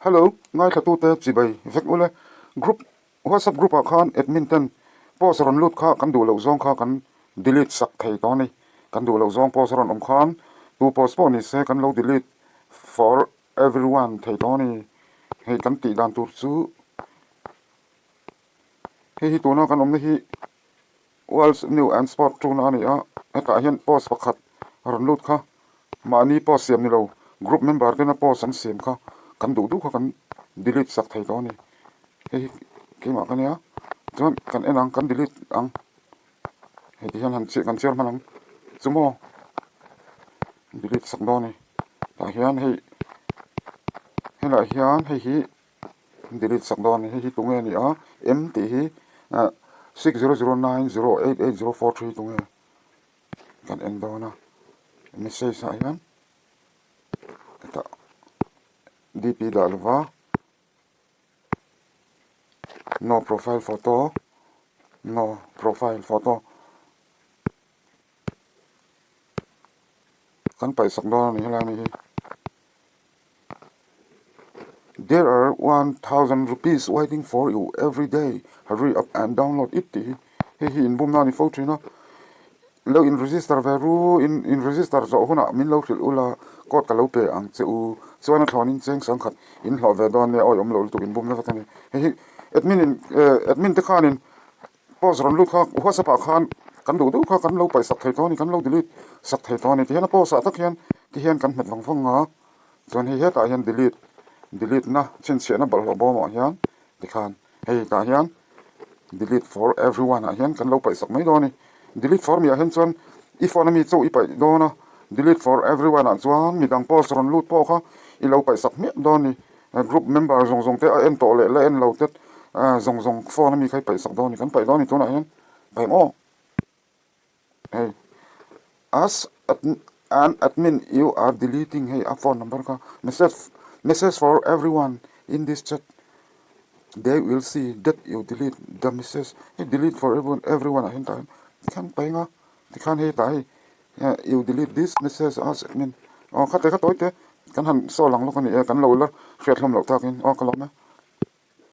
Hello, ngaithlatute chibai vek ule. Group WhatsApp group ah khan admin ten post rawn lut kha kan duh loh zawng kha kan delete sak thei tawh a ni. Kan duh loh zawng post a rawn awm khan tu post pawh ni se kan lo delete for everyone thei tawh a ni. Hei kan tih dan tur chu hei hi tuna kan awmna hi World's New and Sport tuna a ni a, hetah hian post pakhat a rawn lut kha mahni post siam ni lo group member tena post an siam kha kan duh duh kha kan delete sak thei tawh a ni. Hei hi keimah ka nia chuan kan en ang kan delete ang hei ti hian han kan chhiar hman ang chu maw delete sak dawn a ni tah hian hei helaiah hian hei hi. Delete sak dawn a ni. Hei hi tunge a ni a, M tih hi 6009088043 tunge kan en dawn a, message ah hian hetah DP dah lova no profile photo no profile photo kan paih sak dawn a ni helai mi hi. There are 1000 rupees waiting for you every day, hurry up and download it tih hi hei hi inbumna a ni fo thin a, lo in register ve ru in in register zawh hunah min lo hrilh ula code ka lo pe ang che u chuan a thlawnin cheng sangkhat in hlawh ve dawn nia awi awm lo lutuk inbumna vek a ni hei hi admin in admin te khanin Post rawn lut kha WhatsApp ah khan kan duh duh kha kan lo paih sak thei tawh a ni, kan lo delete sak thei tawh a ni. Tihian a post ah tak hian tihian kan hmet vang vang a, chuan hei hetah hian delete delete na chhinchhiahna bawlhhlawh bawmah hian tikhan hei tah hian delete for everyone ah hian kan lo paih sak mai dawn a ni. Delete for mi ah hian chuan i phone ami chu i paih dawn a, delete for everyone ah chuan midang post rawn lut pawh kha i lo paih sak hmiah dawn a ni. Group member zawng zawng te a en tawh leh la en lo te zawng zawng phone ami kha i paih sak dawn a ni kan paih dawn a ni tunah hian paih maw hei as an admin you are deleting hei a phone number kha message message for everyone in this chat they will see that you delete the message hei delete for everyone everyone ah hian tah hian tikhan paih ang a tikhan hei tah hei You delete this message as admin aw khate kha tawi te kan han saw lang lawk a ni e kan lo la hriat hlawm loh takin aw ka lawm e.